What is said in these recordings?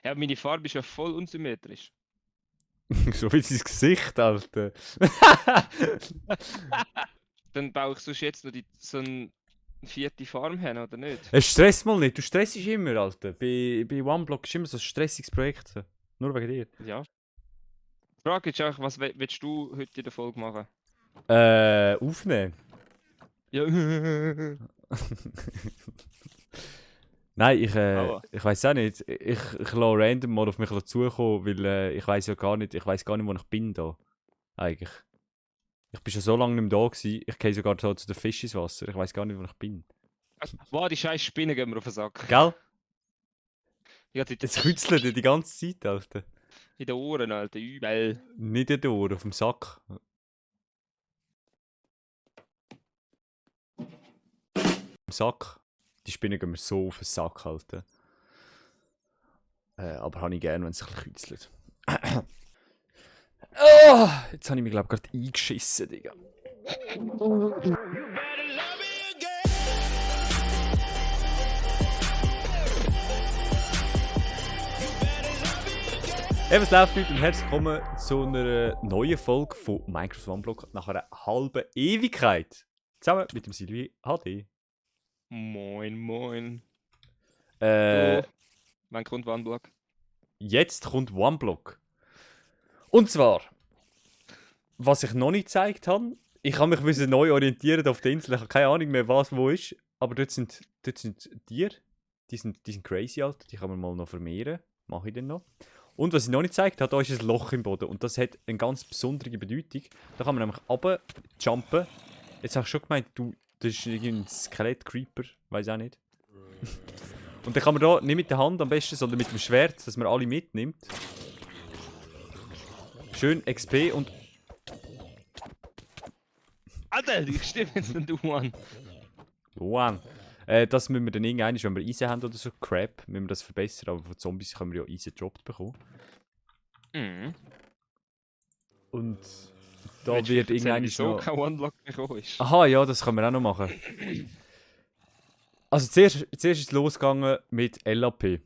Ja, meine Farbe ist ja voll unsymmetrisch. So wie sein Gesicht, Alter. Dann baue ich sonst jetzt noch so eine vierte Farm hin, oder nicht? Es stresst mal nicht, du stressst immer, Alter. Bei OneBlock ist immer so ein stressiges Projekt. So. Nur wegen dir. Ja. Die Frage ist auch, was willst du heute in der Folge machen? Aufnehmen. Ja. Nein, Aua. ich weiß auch nicht. Ich lasse random mal auf mich dazukommen, weil ich weiß ja gar nicht, wo ich bin da. Eigentlich. Ich bin schon so lange nicht mehr da gewesen, ich gehe sogar so zu den Fischen ins Wasser. Ich weiß gar nicht, wo ich bin. Wow, die scheiß Spinnen gehen mir auf den Sack. Gell? Ja, die Es kützelt dir die ganze Zeit, Alter. in den Ohren, Alter, übel. Nicht in der Ohr, auf dem Sack. Im Sack. Die Spinnen gehen mir so auf den Sack, Alter. Aber habe ich gerne, wenn es ein bisschen kützelt. Oh, jetzt habe ich mich, glaube ich, gerade eingeschissen, Digga. Was läuft heute und herzlich willkommen zu einer neuen Folge von Minecraft OneBlock nach einer halben Ewigkeit. Zusammen mit dem Silvi HD. Moin, moin. Äh, Du, mein Grundwandblock. Jetzt kommt OneBlock. Und zwar, was ich noch nicht gezeigt habe, ich habe mich neu orientieren auf der Insel, ich habe keine Ahnung mehr, was wo ist, aber dort sind Tiere, die sind crazy, Alter, die kann man mal noch vermehren, mache ich dann noch. Und was ich noch nicht gezeigt habe, da ist ein Loch im Boden und das hat eine ganz besondere Bedeutung. Da kann man nämlich runterjumpen. Jetzt habe ich schon gemeint, das ist irgendein Skelett-Creeper, weiß auch nicht. Und dann kann man da nicht mit der Hand am besten, sondern mit dem Schwert, dass man alle mitnimmt. Schön XP und... Alter, ich stimme jetzt den Du an. Wow. Das müssen wir dann irgendwann, wenn wir Eisen haben oder so, Crap, müssen wir das verbessern. Aber von Zombies können wir ja Eisen gedroppt bekommen. Mhm. Und da Willst du wird mir erzählen, irgendwann wieso noch... kein One-Block gekommen ist? Aha, ja, das können wir auch noch machen. Also zuerst ist es losgegangen mit LAP.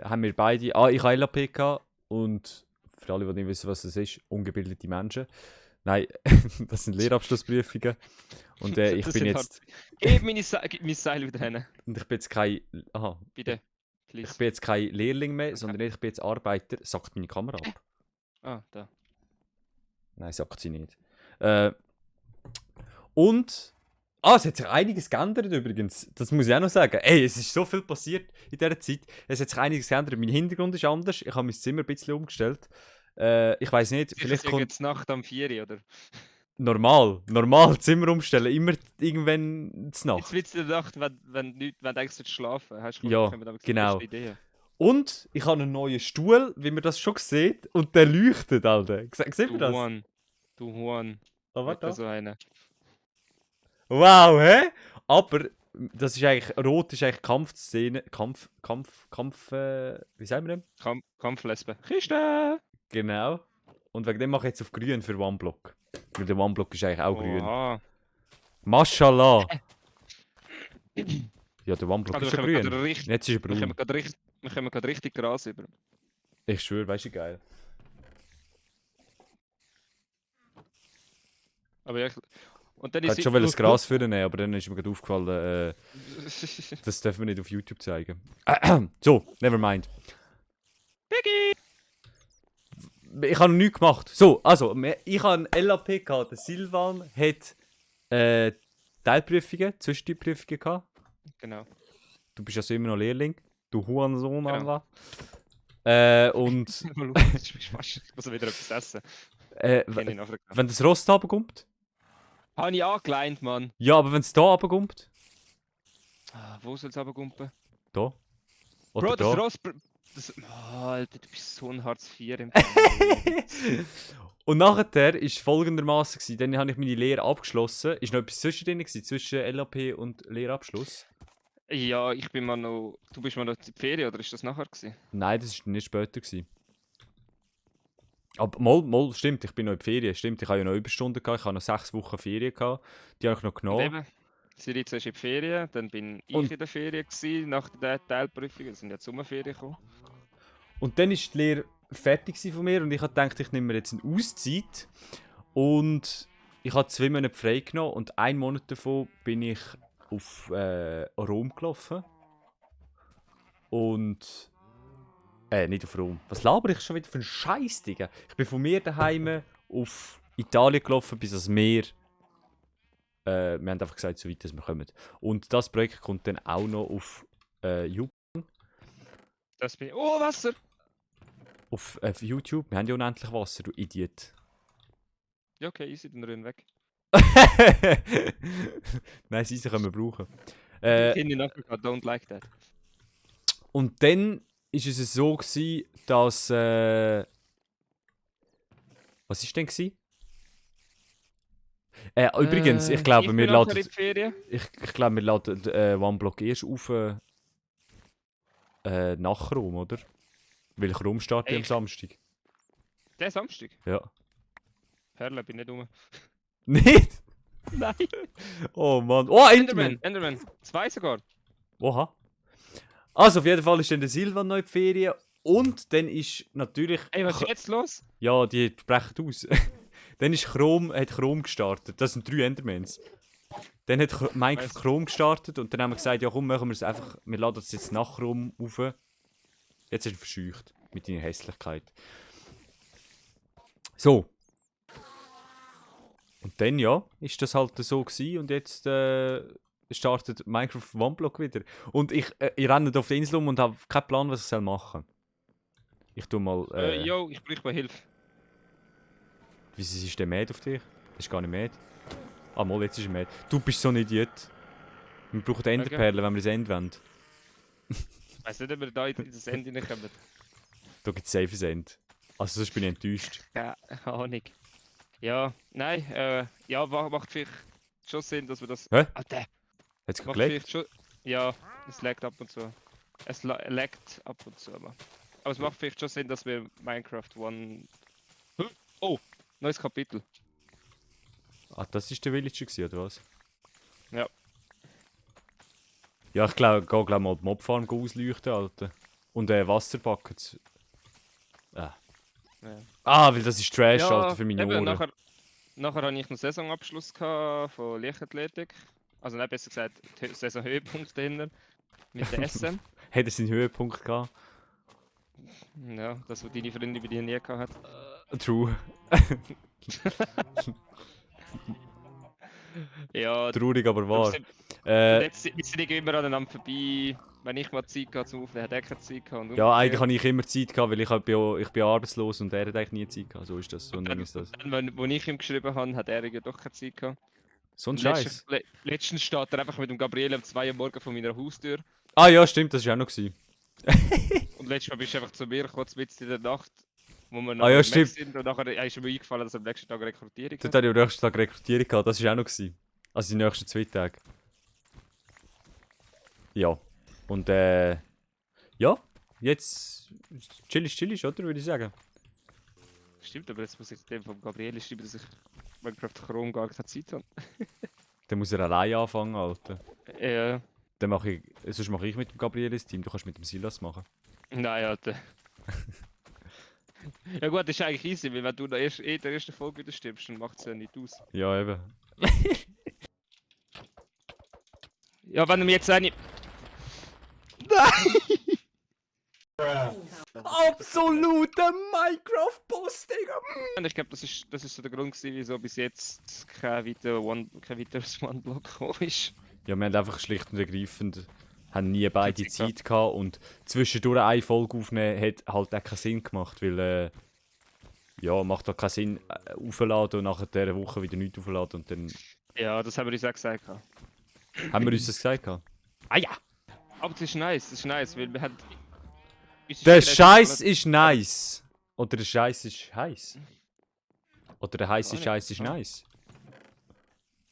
Haben wir beide... ich habe LAP gehabt und für alle, die nicht wissen, was das ist, ungebildete Menschen. Nein, das sind Lehrabschlussprüfungen. Und ich Das bin sind jetzt... Gib mein Seil wieder hin. Und ich bin jetzt kein... Aha. Bitte. Ich Please. bin jetzt kein Lehrling mehr, Okay. sondern ich bin jetzt Arbeiter. Sackt meine Kamera ab? Ah, da. Nein, sagt sie nicht. Und... es hat sich einiges geändert übrigens. Das muss ich auch noch sagen. Ey, es ist so viel passiert in dieser Zeit. Es hat sich einiges geändert. Mein Hintergrund ist anders. Ich habe mein Zimmer ein bisschen umgestellt. Ich weiß nicht, vielleicht kommt... jetzt Nacht am 4 oder? Normal Zimmer umstellen. Immer irgendwann zur Nacht. Jetzt wird es in der Nacht, wenn du eigentlich schlafen hast. Ja, genau. Idee. Und ich habe einen neuen Stuhl, wie man das schon sieht. Und der leuchtet, Alter. Seht ihr das? Du Juan. Oh, warte. So eine. Wow, hä? Aber das ist eigentlich, rot ist eigentlich Kampfszene, wie sagen wir denn? Kampflesbe. Kiste! Genau. Und wegen dem mache ich jetzt auf grün für OneBlock. Weil der OneBlock ist eigentlich auch grün. Mashallah! Ja, der OneBlock ist schon grün. Jetzt ist er braun. Wir kommen gerade richtig Gras über. Ich schwöre, weißt du, geil. Aber ja, und dann Ich ist hätte schon das Gras für nehmen, aber dann ist mir gerade aufgefallen, das dürfen wir nicht auf YouTube zeigen. So, never mind. Biggie! Ich habe noch nichts gemacht. So, also, ich habe ein LAP gehabt. Der Silvan hat Teilprüfungen, Zwischenprüfungen gehabt. Genau. Du bist also immer noch Lehrling. Du Hurensohn, Genau. und... Ich muss wieder etwas essen. Wenn das Rost runterkommt? Habe ich angeleint, Mann. Ja, aber wenn es da runterkommt? Wo soll es runterkommen? Da? Oder Bro, da? das Rost... Alter, du bist so ein Hartz IV im Und nachher war es folgendermaßen, dann habe ich meine Lehre abgeschlossen. Ist noch etwas zwischendrin zwischen LAP und Lehrabschluss? Ja, ich bin mal noch... Du bist mal noch in die Ferien, oder ist das nachher gewesen? Nein, das war nicht später gewesen. Aber mal, stimmt, ich bin noch in die Ferien. Stimmt, ich habe ja noch Überstunden gehabt, ich habe noch 6 Wochen Ferien gehabt. Die habe ich noch genommen. Siri zuerst in die Ferien, dann bin ich in der Ferien gewesen, nach der Teilprüfung, es sind ja die Sommerferien gekommen. Und dann war die Lehre fertig von mir und ich habe gedacht, ich nehme mir jetzt eine Auszeit. Und ich habe 2 Monate frei genommen und 1 Monat davon bin ich auf Rom gelaufen. Und. Nicht auf Rom. Was laber ich schon wieder für einen Scheiß, Digga? Ich bin von mir daheim auf Italien gelaufen bis ans Meer. Wir haben einfach gesagt, so weit, dass wir kommen. Und das Projekt kommt dann auch noch auf YouTube. Das bin ich. Oh, Wasser! Auf YouTube. Wir haben ja unendlich Wasser, du Idiot. Ja, okay, easy, dann rennen weg. Nein, sie können wir brauchen. Ich in Afrika, don't like that. Und dann war es so, gewesen, dass. Was war denn? Gewesen? Übrigens, ich glaube, wir laden. Ich glaube, wir laden OneBlock erst auf nach Rom, oder? Weil ich Rom starte am Samstag. Der Samstag? Ja. Perle, bin nicht rum. Nicht? Nein! Oh Mann. Oh, Enderman! Enderman! 2 sogar! Oha. Also, auf jeden Fall ist dann der Silvan noch in die Ferien. Und dann ist natürlich. Ey, was ist jetzt los? Ja, die brechen aus. Dann ist hat Chrome gestartet. Das sind 3 Endermans. Dann hat Minecraft Chrome gestartet und dann haben wir gesagt, ja komm, machen wir es einfach. Wir laden es jetzt nach Chrome auf. Jetzt ist er verscheucht mit deiner Hässlichkeit. So. Und dann ja, ist das halt so gewesen und jetzt startet Minecraft OneBlock wieder. Und ich renne auf der Insel und habe keinen Plan, was ich machen soll. Ich tu mal. Yo, ich brauche mal Hilfe. Wieso ist der Mäd auf dich? Das ist gar nicht Mäd. Ah, mal, jetzt ist er Mäd. Du bist so ein Idiot. Wir brauchen Enderperlen, wenn wir das End wollen. Ich weiss nicht, ob wir da in das Ende reinkommen. Da gibt es safe ein End. Also sonst bin ich enttäuscht. Keine Ahnung. Ja, nein, ja, macht vielleicht schon Sinn, dass wir das... Hä? Alter! Hat es Macht gelegt? vielleicht schon... Ja, es laggt ab und zu. Es laggt ab und zu, aber es macht vielleicht schon Sinn, dass wir Minecraft One... Oh! Neues Kapitel. Ah, das war der Villager gewesen, oder was? Ja. Ja, ich glaube, gehe mal die Mobfarm ausleuchten, Alter. Und Wasserbuckets. Ja. Ah, weil das ist Trash, Ja, Alter, für meine eben, Ohren. nachher hatte ich einen Saisonabschluss von Leichtathletik. Also nicht besser gesagt, Saisonhöhepunkt dahinter. Mit der SM. Hat er seinen Höhepunkt gehabt? Ja, das, was deine Freundin bei dir nie gehabt hat. True. Ja, Traurig, aber wahr. jetzt sind wir immer aneinander vorbei. Wenn ich mal Zeit hatte zum Aufnehmen, hat er keine Zeit gehabt. Und Ja, eigentlich habe ich immer Zeit gehabt, weil ich bin arbeitslos und er hat eigentlich nie Zeit gehabt. So ist das. So dann, ist das. dann, wo ich ihm geschrieben habe, hat er ja doch keine Zeit gehabt. So ein Scheiß. Letztens steht er einfach mit dem Gabriele um 2 Uhr morgens vor meiner Haustür. Ah ja, stimmt, das war auch noch. Und letztes Mal bist du einfach zu mir kurz mitten in der Nacht, wo wir Ah ja, weg stimmt. sind. Und nachher ist mir eingefallen, dass am nächsten Tag Rekrutierung Dort hatte ich am nächsten Tag Rekrutierung gehabt, das war auch noch. Also die nächsten 2 Tage. Ja. Und ja, jetzt chillig, oder? Würde ich sagen. Stimmt, aber jetzt muss ich dem vom Gabriele schreiben, dass ich Minecraft Chrome gar keine Zeit habe. Dann muss er alleine anfangen, Alter. Ja. Sonst mache ich mit dem Gabriel das Team, du kannst mit dem Silas machen. Nein, Alter. Ja gut, das ist eigentlich easy, weil wenn du in der ersten Folge wieder stirbst, dann macht es ja nicht aus. Ja, eben. Ja, wenn du mir jetzt eine... Nein! Absoluter Minecraft-Boss, Digga! Und ich glaube, das ist so der Grund gewesen, wieso bis jetzt kein weiteres One-Block gekommen ist. Ja, wir haben einfach schlicht und ergreifend haben nie beide Zeit gehabt und zwischendurch eine Folge aufnehmen hat halt auch keinen Sinn gemacht, weil ja, macht halt keinen Sinn aufladen und nach dieser Woche wieder nichts aufladen und dann... Ja, das haben wir uns auch gesagt. Haben wir uns das gesagt gehabt? Ah ja! Aber das ist nice, weil wir haben... Der Scheiß ist nice! Oder der Scheiß ist heiß. Oder der heiße Scheiß ist nice.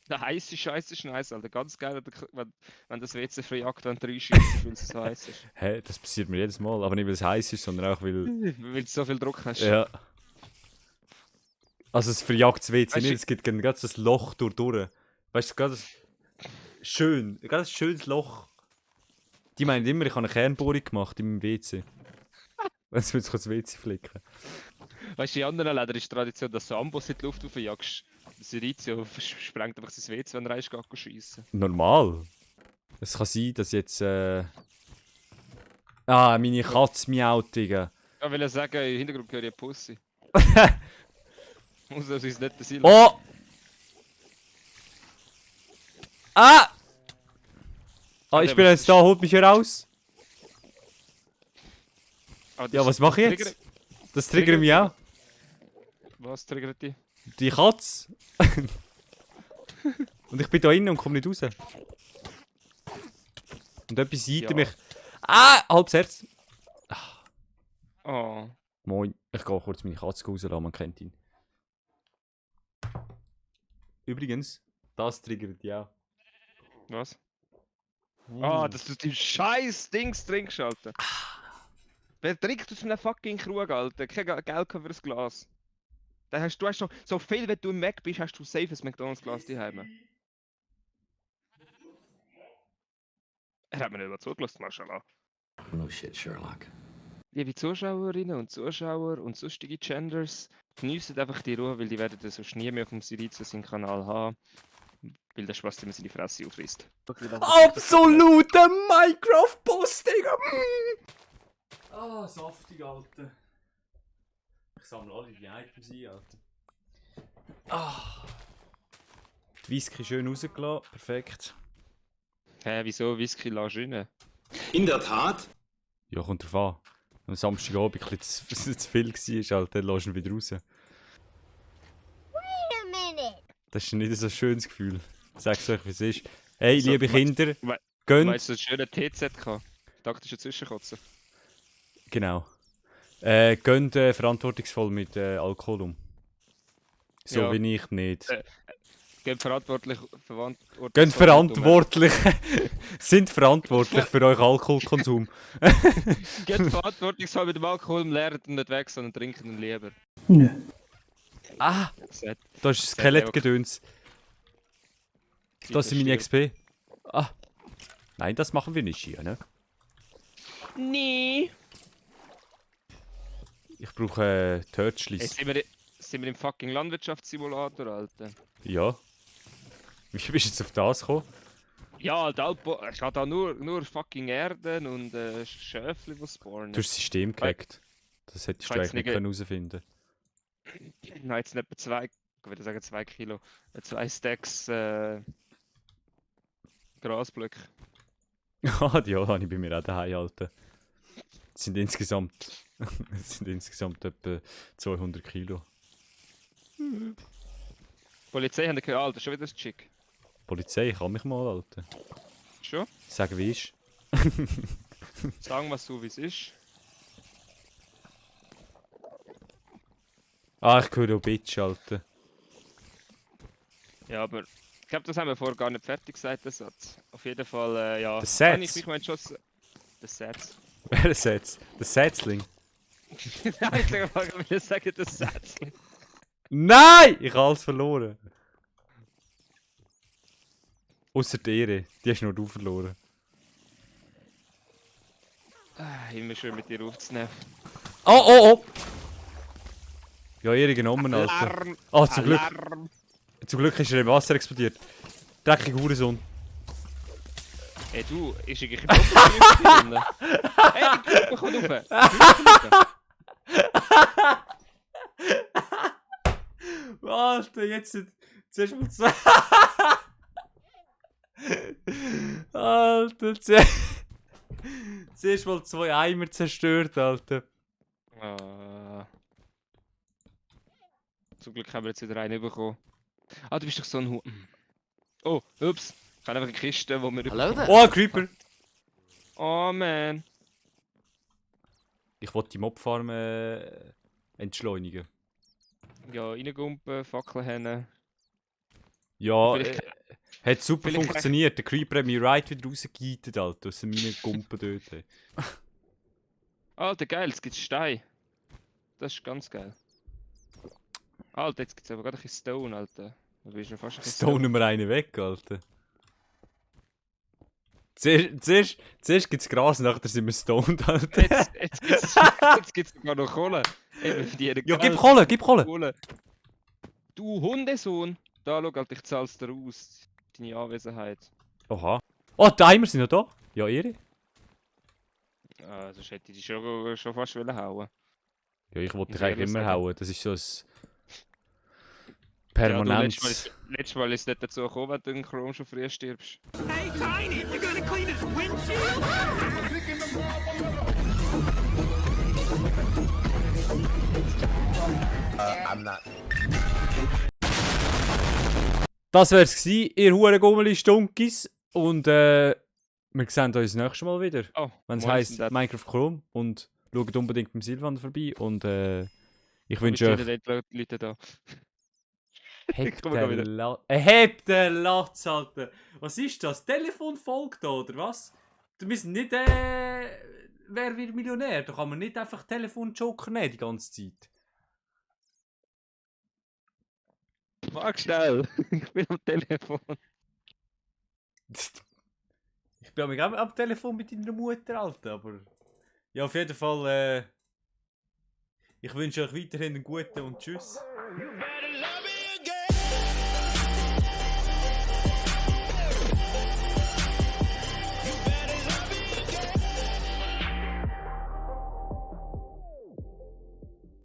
Der heiße Scheiß ist nice, Alter. Ganz geil, wenn das WC frei jagt, wenn du reinschießt, weil es so heiß ist. Hä, das passiert mir jedes Mal. Aber nicht weil es heiß ist, sondern auch weil... Weil du so viel Druck hast. Ja. Also es verjagt das WC Weißt nicht, du- es gibt gerade das Loch durch. Weißt du, gerade ein schönes Loch. Die meinen immer, ich habe eine Kernbohrung gemacht in meinem WC. Jetzt willst du das WC flicken. Weißt du, in anderen Ländern ist die Tradition, dass du Ambos in die Luft aufjagst. Sirizio sprengt einfach sein WC, wenn er ist, geht schiessen. Normal. Es kann sein, dass jetzt. Ah, meine Katze miaut, Digga. Ich will sagen, im Hintergrund höre ich eine Pussy. Muss also nicht der Sil. Oh! Ah! Ah, ich bin jetzt da, holt mich heraus. Ja, was mache ich jetzt? Das triggert mich auch. Was triggert dich? Die Katze. Und ich bin da innen und komme nicht raus. Und etwas sieht Ja. mich. Ah! Halbes Herz. Oh. Moin. Ich gehe kurz meine Katze rauslassen, man kennt ihn. Übrigens, das triggert ja. Was? Ah, dass du die scheiß Dings trinkst, Alter. Wer trinkt aus einem fucking Krug, Alter? Kein Geld gehabt für das Glas. Dann hast du hast so viel, wenn du im Mac bist, hast du safe ein McDonalds Glas daheim. Er hat mir nicht mal zugelassen, Maschallah. No shit, Sherlock. Liebe Zuschauerinnen und Zuschauer und sonstige Genders, geniessen einfach die Ruhe, weil die werden das sonst nie mehr auf dem Sirizio seinen Kanal haben. Weil der Spaß immer seine Fresse aufreißt. Absoluter Minecraft-Boss, Digga! Ah, saftig, Alter. Ich sammle alle die Items ein, Alter. Ah. Die Whisky schön rausgelassen, perfekt. Hä, wieso Whisky lässt du rein? In der Tat? Ja, kommt drauf an. Am Samstagabend ein bisschen zu viel war, Alter, dann lässt du ihn wieder raus. Wait a minute. Das ist nicht so ein schönes Gefühl. Sag's euch, wie es ist. Hey, So, liebe meinst- Kinder, Weil gönnt... du einen schönen TZ gehabt? Taktische Zwischenkotzen. Genau. Gönnt verantwortungsvoll mit Alkohol um. So Ja. wie ich nicht. Geht verantwortlich, Gönnt verantwortlich. Sind verantwortlich für euren Alkoholkonsum. Geht verantwortungsvoll mit dem Alkohol, lernt ihn nicht weg, sondern trinken ihn lieber. Ah, Set. da ist Skelettgedöns. Das sind meine XP. Ah. Nein, das machen wir nicht hier, ne? Nee. Ich brauche Ey, Törtschlis. sind wir im fucking Landwirtschaftssimulator, Alter? Ja. Wie bist du jetzt auf das gekommen? Ja, Alter, ich habe da nur fucking Erden und Schöfli, die spawnen. Du hast das System gehackt. Das hättest Ich du weiß eigentlich nicht nicht, herausfinden Nein, jetzt nicht etwa 2, ich würde sagen 2 Kilo. 2 Stacks Grasblöcke. Ah, ja, habe ich bei mir auch daheim, Alter. Das sind insgesamt... das sind insgesamt etwa 200 Kilo. Die Polizei haben gehört, Alter, schon wieder das Chick. Polizei, kann mich mal, Alter. Schon? Sag, wie ist. Sagen wir so, wie es ist. Ah, ich höre auch Bitch, Alter. Ja, aber ich glaube, das haben wir vorher gar nicht fertig gesagt, den Satz. Auf jeden Fall, ja. Der Satz? Ich meine schon... Der Satz. Wer ist jetzt? Der Setzling. Nein, ich will sagen, der Satz. Nein! Ich habe alles verloren. Außer die Ehre. Die hast nur du verloren. Immer schön mit dir aufzunehmen. Oh, oh, oh! Ja, Ehre genommen, Alter. Alarm! Ah, zum Glück. Alarm! Zum Glück ist er im Wasser explodiert. Dreckige Hurensohn. Ey, du, ist eigentlich im Kopf drin? Ey, die Gruppe kommt rauf! Alter, jetzt sind zuerst mal zwei. Alter, zuerst mal 2 Eimer zerstört, Alter. Ah. Zum Glück haben wir jetzt wieder einen bekommen. Ah, du bist doch so ein Hu... Oh, ups. Ich habe einfach eine Kiste, wo wir... Hello there. Oh, ein Creeper! Oh, man. Ich wollte die Mobfarm entschleunigen. Ja, reingumpen, Fackeln haben. Ja, Vielleicht- hat super vielleicht- funktioniert. Der Creeper hat mich right wieder rausgeheatet, Alter. Aus meinen Gumpen dort. Ey. Alter, geil, jetzt gibt's Stein. Das ist ganz geil. Alter, jetzt gibt's aber gerade ein bisschen Stone, Alter. Du bist ja fast ein bisschen Stone Nummer 1 weg, Alter. Zuerst gibt es Gras, nachher sind wir stoned. Alter. Jetzt gibt's sogar noch Kohle. Eben, für die Ja, gib Kohle, gib Kohle! Kohle. Du Hundesohn! Da, schau, Alter, ich zahl's dir aus. Deine Anwesenheit. Oha. Oh, die Timer sind noch da. Ja, ihre? Ah, sonst hätte ich die schon fast hauen wollen. Ja, ich wollte Muss dich eigentlich ehrlich immer sagen. hauen. Das ist so ein Ja, du, permanentes... letztes Mal ist es nicht dazu gekommen, wenn du in Chrome schon früh stirbst. Hey, Tiny, you gonna clean his windshield? I'm not. Das wär's gsi, ihr Hurengummeli Stunkis. Und wir sehen uns das nächste Mal wieder. Oh, Wenn es morgen heisst sind das- Minecraft Chrome. Und schaut unbedingt beim Silvan vorbei. Und ich Wie wünsche euch... viele Leute da? Hebt Komm, wir gehen den hebt den Latz, Alter! Was ist das? Telefonfolge da, oder was? Wir sind nicht, wer wird Millionär? Da kann man nicht einfach Telefonjoker nehmen die ganze Zeit. Mach schnell! Ich bin am Telefon. Ich bin auch am Telefon mit deiner Mutter, Alter, aber... Ja, auf jeden Fall, ich wünsche euch weiterhin einen guten und tschüss. You better